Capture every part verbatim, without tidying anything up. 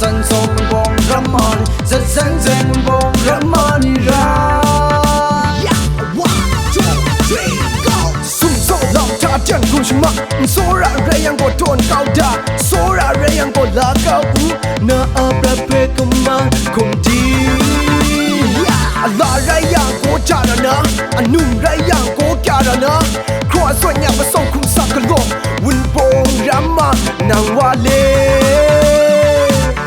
San sawng bawng ram ma ni, zat zeng zeng bawng ram ma ni ra. Yeah, one, two, three, go. Sum tsaw lam hta jan hkrung shamak, n tsawra rai yang gaw tawn kau da, tsawra rai yang gaw la kau u, na a prat hpe kamang hkum di. Yeah. A la rai yang gaw ja ra na, a num rai yang gaw kya ra na, hkraw a zawn ya masawng hkum sa galaw, wunpawng ram ma nang wa le.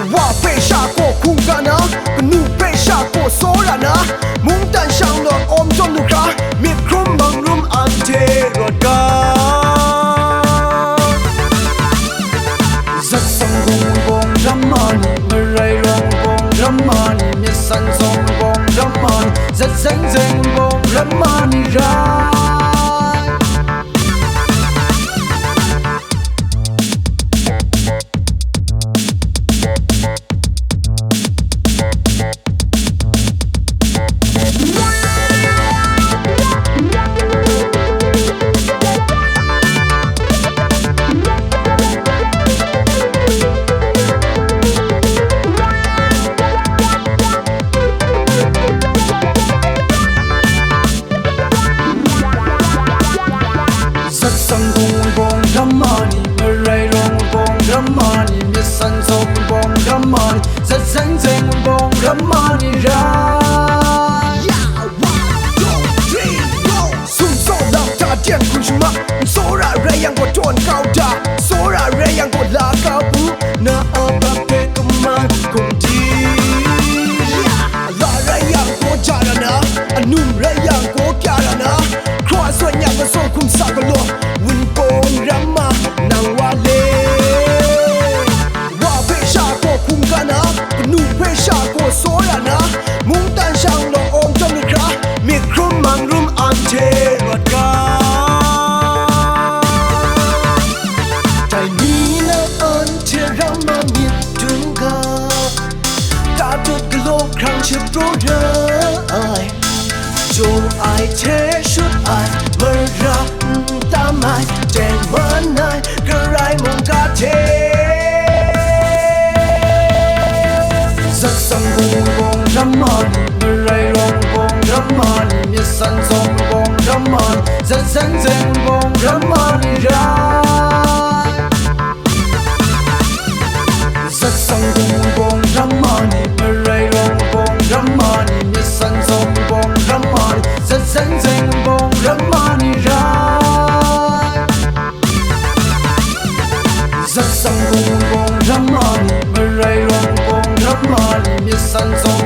Wa hpe sha gaw hkungga na, kanu hpe sha gaw tsawra na, mungdan shang law awm tawn lu hkra, myit hkrum bang rum anhte rawt ga. Zat sang gung bawng ram ma ni, marai rawng bawng ram ma ni, myit san zawng bawng ram ma ni, zat zeng zeng bawng ram ma ni ra. Zat sang gung bawng ram ma ni, marai rawng bawng ram ma ni, myit san zawng bawng ram ma ni, zat zeng zeng bawng ram ma ni ra. Yeah, one, two, three, go. Sum tsaw lam hta teng hkrung shamak, n tsawra rai yang gaw tawn kau da, tsawra rai yang gaw la kau u, na a bak hpe kamang hkum di. Yeah. A la rai yang gaw ja ra na, a num rai yang gaw kya ra na, hkraw a zawn ya masawng hkum sa galaw, wunpawng ram ma nang wa le. Wa hpe sha gaw hkungga na, kanu hpe sha gaw tsawra na, mungdan shang law awng tawn lu hkra, myit hkrum mang rum anhte rawt ga. Dai ni na anhte ram ma myit dum ga, tatut galaw hkrang shapraw ra ai. Jaw ai hte shut ai, mara n tam ai, teng man ai, Karai mungga hte. Zat sang gung bawng ram ma ni, marai rawng bawng ram ma ni, myit san zawng bawng ram ma ni, zat zeng zeng bawng ram ma ni ra. Zat sang gung bawng ram ma ni, marai rawng bawng ram ma ni, myit san zawng bawng ram ma ni, zat zeng zeng bawng ram ma ni ra. Zat sang gung bawng ram ma ni, marai rawng bawng ram ma ni, myit san zawng